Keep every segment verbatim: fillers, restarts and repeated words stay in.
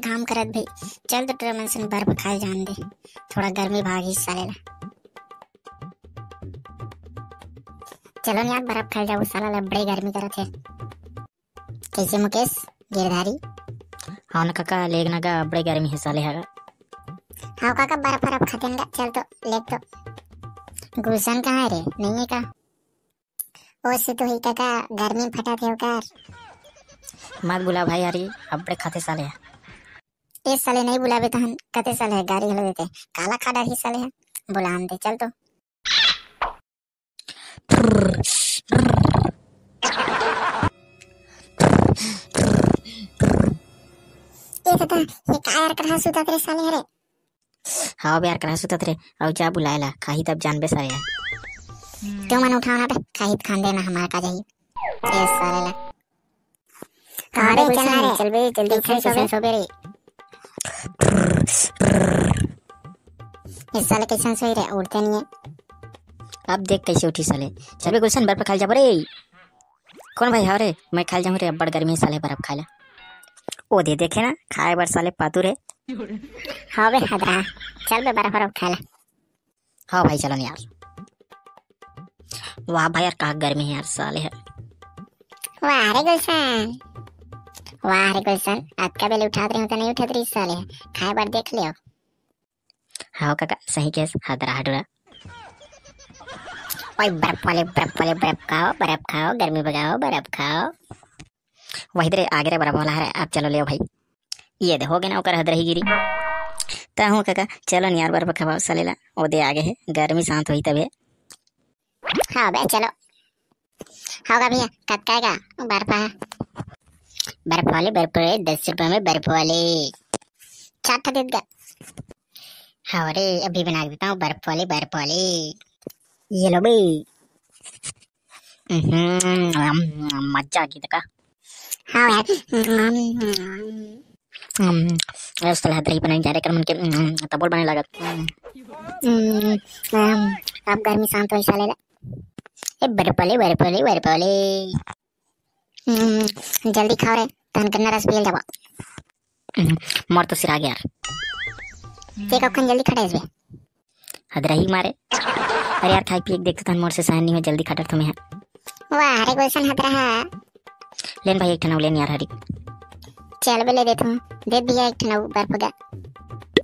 काम करत भाई। चल तो टुरा मन सन बर्फ खाए जान दे, थोड़ा गर्मी भागी साले ला। चलो न यार, बर्फ खाए जाबो, साला ला बड़े गर्मी करत हे। कैसे मुकेश गिरधारी? हाँ न काका, लेग न गा, बड़े गर्मी हे साले हा गा। हाँ काका, बर्फ बर्फ खाते न गा, चल तो लेग तो। गुलशन कहाँ हे रे, नहीं हे का? ओ से तो ही काका, गर्मी में फटा थे ओकर। मत बुला भाई, अरे अब्बड़े खाते साले हे। ए साले नहीं बुलाबे तहन कते साले हे, गारी घलो देते। काला खा डारही साले हे, बुलान दे, चल तो। ए दादा, ये का यार करहा सुतत रे साले हरे? हाँ बे यार, करहा सुतत रे। अउ जा बुलाए ला, खाही तब जानबे साले हे। तुमन उठाओ ना बे, खाही त खान देना, हमार का जाही। ए साले ला। कहाँ रे, चल ना रे। चल बे, जल्दी कैसन उठ, कैसन सोबे रे। इस साले कैसन सोई रे, उठते नहीं है। अब देख कैसे उठी साले। चल बे गुलशन, बर्फ खाए जाबो रे। कौन भाई? हाँ रे, मैं खाए जाऊँ रे, अब्बड़ गर्मी हे साले, बर्फ खाए ला। ओ दे देखे ना, खाए बर साले पातू रे। हाँ बे हदरा, चल बे बर्फ बर्फ खाए ला। हाँ भाई, चलो न यार। वाह भाई यार, का गर्मी हे यार, साले हे। वाह रे गुलशन, वाह रे गुलशन, अतका बेले उठात रहे हो तो नहीं उठत रही साले हे, खाए बर देख लियो। हाँ काका, सही केस, हदरा हडुरा। ओए बर्फ वाले, बर्फ वाले, बर्फ खाओ, बर्फ खाओ, गर्मी भगाओ, बर्फ खाओ। वही दे रे, आगे रे बर्फ वाला हरे, अब चलो ले भाई। ये दे, हो गे ना ओकर हदरही गिरी। ता हूँ काका, चलो न यार बर्फ खवाओ साले ला। ओ दे आगे हे, गर्मी शांत होही तभे। हाँ बे, चलो। होगा भैया, कतका हे गा बर्फ हे? बर्फ वाले, बर्फ वाले, दस रुपए में बर्फ वाले। चार ठा दे गा। हाँ रे, अभी बना के देता हूँ बर्फ वाले, बर्फ वाले। ये लो बे। हम्म, मजा आ गई देखा। हाँ यार। हम्म, ये साला हदरही बनाए जा रहे कर मन के, हम्म, तबोल बने लागत। हम्म, हम्म, अब गर्मी शांत होई साले ला। ए बर्फ वाले, बर्फ वाले, बर्फ वाले। हम्म, जल्दी खाओ रे, तहन गन्ना रस पियल जाबो। हम्म, मोर तो सिरा गया यार। ते कखन जल्दी खटाइस बे? हदरही मारे। अरे यार, खाई पिए के देख तो तहन मोर से सहन नहीं हो, जल्दी खटर तुम्हें है। वाह रे गुलशन हदरहा। लेन भाई एक ठन अउ लेन यार हरी। चल बे ले देथूं, दे दिया एक ठन अउ बर्फ गा।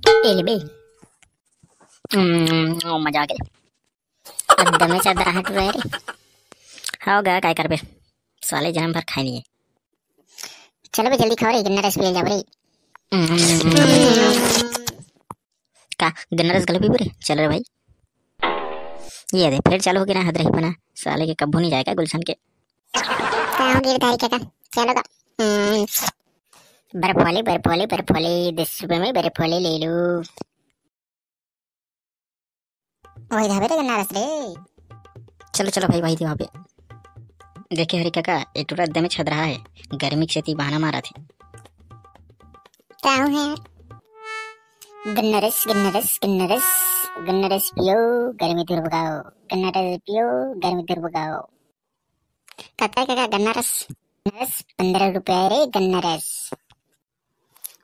ए ले बे। हम्म, मजा आ गया। एकदमे चदरा हट रहे रे। हाँ गा, काय करबे? साले जन्म भर खाए नहीं है। चलो बे जल्दी खाओ रे, गन्ना रस पिए जाओ रे। का गन्ना रस घलो पीबो रे? चलो रे भाई। ये दे, फिर चालू हो गया ना हदरही पना। साले के कब्बो नहीं जाएगा गुलशन के। का हो गिरधारी काका? चलो का। हम्म। बर्फ वाले, बर्फ वाले, बर्फ वाले, दस रुपए में बर्फ वाले ले लो। वही धाबे रे गन्ना रस रे। चलो, चलो भाई, वही दे वहाँ पे। देखे हरी काका, ए टुरा एकदमे छदरा है, गर्मी के सेती बहाना मारत हे। का हो है? गन्ना रस, गन्ना रस, गन्ना रस, गन्ना रस पियो, गर्मी दूर भगाओ। गन्ना रस पियो, गर्मी दूर भगाओ। कतका के का गन्ना रस? गन्ना रस पंद्रह रुपया रे गन्ना रस।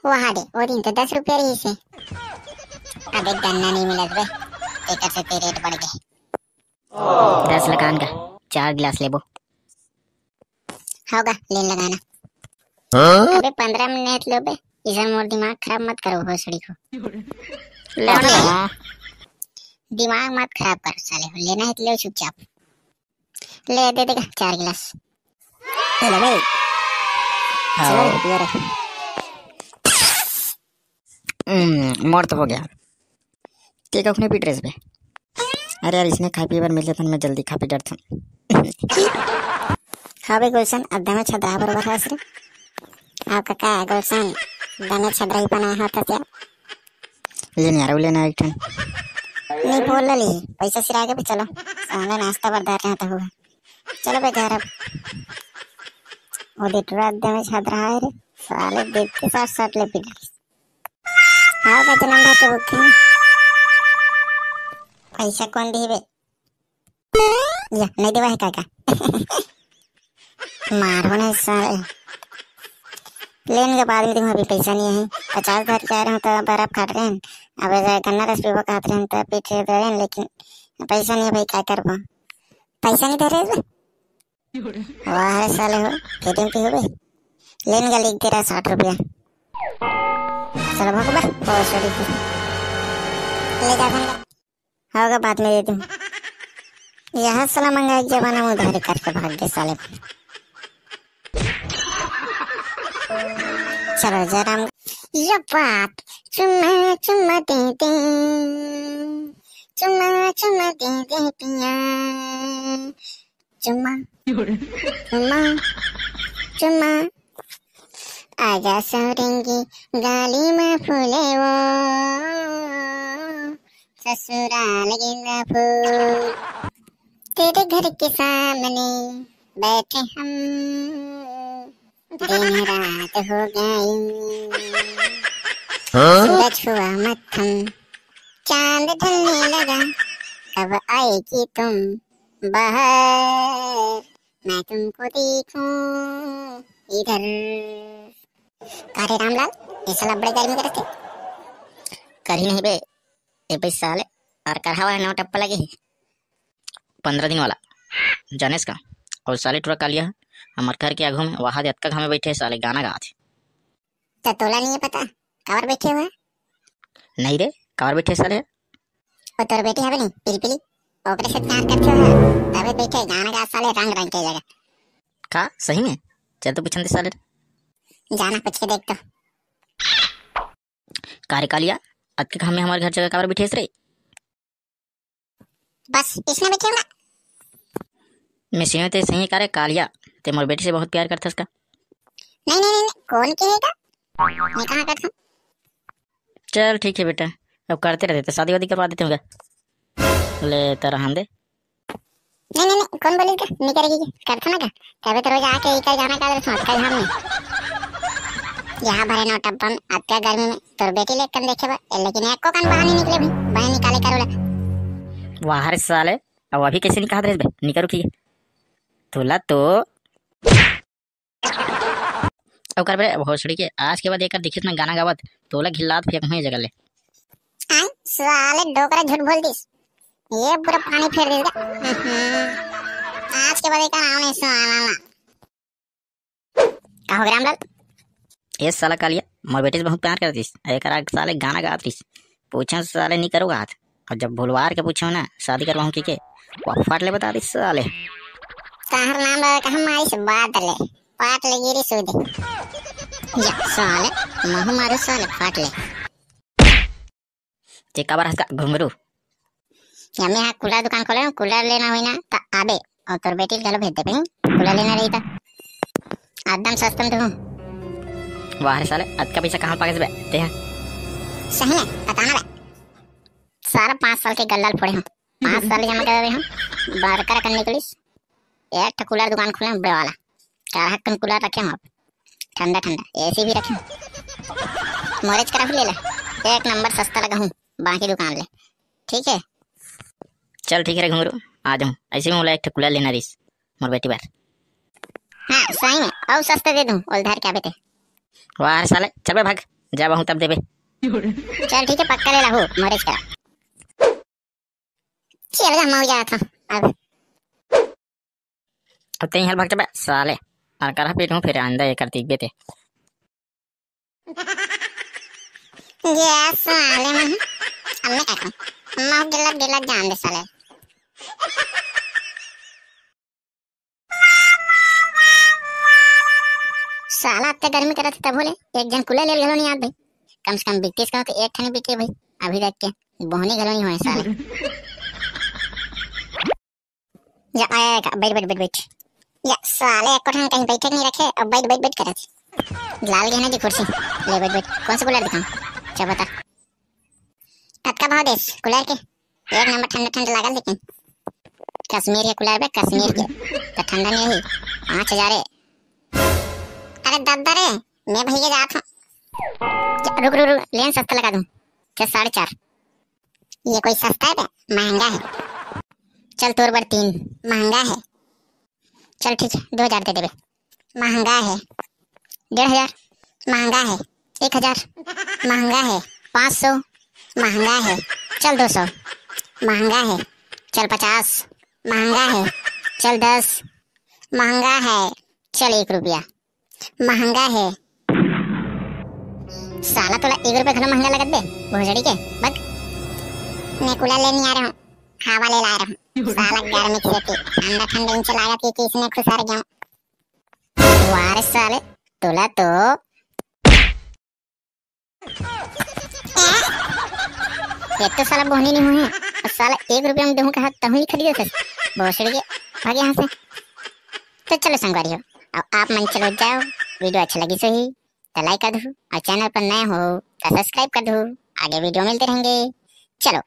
वहाँ दे, वो दिन तो दस रुपया रहिस हे। अबे गन्ना नहीं मिलत बे, तेकर सेती रेट बढ़ गए। दस लगान का, चार गिलास लेबो। होगा, लेन लगाना। हाँ? अबे पंद्रह मिनट लो बे, इधर मोर दिमाग खराब मत करो भोसड़ी को। ले ले। दिमाग मत खराब करो साले हो, लेना है तो ले चुपचाप। ले, दे देगा चार गिलास। ले ले बे। हाँ। चलो रे, पियो रे। हम्म, मोर तो हो गया। ते कखने पी डरेस बे? अरे यार, इसने खाए पिए बर मिले तहन मैं जल्दी खा पी डरथन। हाँ बे गुलशन, एकदमे छदरा बरोबर हस रे। आपका का है गुलशन, एकदमे छदरा ही बनाया होता क्या? ले नहीं आ रहा, लेना एक ठन। नहीं बोल ली, पैसा सिरा के भी चलो। सामने नाश्ता बरदार रहता हुआ। चलो बे घर अब। वो दे टुरा एकदम छदरा है रे। साले देख के साथ साथ ले पी। हाँ बे जन्म भर के भूखे हैं। पैसा कौन दी बे? या, नहीं देवा है काका। मारो नहीं साले। लेन के बाद में देखो, अभी पैसा नहीं है। पचास धर के आए रहे त बर्फ खात रहे हैं। अब ऐसा गन्ना रस पीबो कहत रहे हैं, त पीछे दे रहे हैं, लेकिन पैसा नहीं है भाई, का करबो? पैसा नहीं दे रहे बे। वाह रे साले हो, फिटिंग पे हो बे। लेन का लिख दे रहा साठ रुपया। चलो भागो बे, बहुत सॉरी। ले जा धन का। होगा, बाद में दे दूँ। यह साला महंगाई के जमाना में उधारी करके भाग गए साले। चलो जयराम। ये बात चुम्मा चुम्मा दे दे, चुम्मा चुम्मा दे दे पिया, चुम्मा चुम्मा चुम्मा। आजा सौरंगी गाली में फूले वो, ससुराल गेंदा फूल। तेरे घर के सामने बैठे हम, दिन रात हो गई। हाँ? सूरज हुआ मत्थम, चांद ढलने लगा, कब आएगी तुम बाहर, मैं तुमको देखूं इधर। का रे रामलाल, ये साला बड़े गर्मी करत हे। करी नहीं बे, ए भाई साले, और करहा वाला नवा टप्पा लगे हे। पंद्रह दिन वाला, जानेस का? और साले टुरा कालिया, हमर घर के आगू में वहां दे अतका घामे बैठे हे साले, गाना गात हे। त तोला नहीं पता, काबर बैठे हुए? नहीं रे, काबर बैठे साले? वो तोर बेटी हवे नहीं, पिलपिली, ओकरे से प्यार करथे हो, तबे बैठे गाना गा साले, रंग रंग के जगह। का सही में? चल तो पूछन दे साले। जाना पूछ के देख तो। का रे कालिया, अतके घाम में हमारे घर जगह काबर बिठेस रे? बस इसने बैठे हूँ ना। मैं सुने ते सही का रे कालिया, ते मोर बेटी से बहुत प्यार करथस का? नहीं नहीं नहीं, कौन कहेगा? मैं कहाँ करता हूँ? चल ठीक है बेटा, अब करते रहते तो शादी वादी करवा देते होंगे। ले तो रहन दे। नहीं नहीं नहीं, कौन बोले का? नहीं करेगी, करता ना का? तबे तो रोज आके इकर गाना का दे सुनात का हम नहीं। यहाँ भरे नौ टब्बन अत्या गर्मी में तोर बेटी ले कन देखे बा, लेकिन एको कन बाहर नहीं निकले भाई, बहन निकाले करो ले। वाह रे साले, अब अभी कैसे निकाल रहे बे? निकल रुकी। तोला तो ओकर बे भोसड़ी के, आज के बाद एकर दिखिस ना गाना गावत, तोला घिल्लात फेंक हुई जगह ले। आय, साले डोकरा झूठ बोल दिस। ये पूरा पानी फेर दिस गा। हम्म, आज के बाद एकर नाम नहीं सुनाना ना। का हो गया रामलाल? ये साला कालिया, मोर बेटी से बहुत प्यार करतिस। एकर आग साले गाना गात रहिस। पूछे साले नहीं करो गात। और जब भुलवार के पूछे ना, शादी करवाऊँ की के? वो फट ले बता दिस साले। ताहर नाम लगा कहा मारी से बात ले। पाट ले गिरी सूदे। या साले, महू मारू साले, फाट ले। ते काबर हंस का घुंगरू? या मैं हा कूलर दुकान खोले हूँ, कूलर लेना हुई ना, त आबे, और तोर बेटी घलो भेज देबे, कूलर लेना रही त। एकदम सस्ता में तो हूँ। वाह रे साले, अतका पैसा कहाँ पागस बे, ते हा? सही में, पता ना बे। सारा पाँच साल के गल्ला ल फोड़े हूँ। पाँच साल जमा करे हूँ, बड़का रकम निकलिस। एक ठो कूलर दुकान खोले हूँ, बड़े वाला। चार हक कूलर रखे हूँ, ठंडा ठंडा एसी भी रखे हूँ। मोरेज करा ले ले, एक नंबर सस्ता लगा हूँ, बाकी दुकान ले। ठीक है, चल ठीक है रे घुंगरू, आ जाऊँ। ऐसे में बोला एक ठो कूलर लेना रहिस मोर बेटी बार। हाँ सही में, और सस्ता दे दूँ, ओल धर के आबे ते। वाह रे साले, चल बे भाग, जब आहूँ तब देबे। चल ठीक है, पक्का ले लाहू, मोरेज करा। चल गा, मऊ जात हूँ अब। अब तें हल भाग चबे साले, और करहा पीट हूँ फिर आइंदा ये कर दिखबे ते। ये साले मन, अब मैं क्या करूँ? मऊ गिला गिला जान दे साले। साला अत्ते गर्मी करत हे तभो ले एक झन कूलर ले घलो नहीं आत भाई। कम से कम बिकतीस का तो एक ठन बिके भाई। अभी देख के बोहनी घलो नहीं होए साले। जा आया का, बैठ बैठ बैठ बैठ। या साले एको ठन कहीं बैठे नहीं रखे, अब बैठ बैठ बैठ करत हे। लाल गहना जी कुर्सी। ले बैठ बैठ, कौन सा कूलर दिखाऊं? अच्छा बता। कतका भाव देस कूलर के? एक नंबर ठंडा ठंडा लागल, लेकिन कश्मीर के कूलर बे, कश्मीर के, तो ठंडा नहीं रही। पाँच हजार है। अरे दद्दा रे, मैं भैया जात हूँ। जा, रुक रुक रुक, लेन सस्ता लगा दूँ। चल साढ़े चार। ये कोई सस्ता है बे? महंगा है। चल तोर बर तीन, महंगा है। चल ठीक है, दो हजार दे देबे। महंगा है। डेढ़ हजार। महंगा है। एक हजार। महंगा है। पाँच सौ। महंगा है। चल दो सौ। महंगा है। चल पचास। महंगा है। चल दस। महंगा है। चल एक रुपया। महंगा है। साला तोला एक रुपया घलो महंगा लगत बे, भोसड़ी के। बक। मैं कूलर ले नहीं आ रहा हूँ, हवा ले ला रहा हूँ। साला गर्मी के सेती ठंडा ठंडा इंच लागत कि किसने खुसर गया। वाह रे साले, तोला तो ये तो साला बोहनी नहीं हुए हैं। और साला एक रुपया में देहूं कहा तहूं नहीं खरीदे थे। भोसड़ी के, भाग यहाँ से। तो चलो संगवारी हो, अब आप मन चलो जाओ। वीडियो अच्छा लगी सही तो लाइक कर दो, और चैनल पर नए हो तो सब्सक्राइब कर दो। आगे वीडियो मिलते रहेंगे। चलो।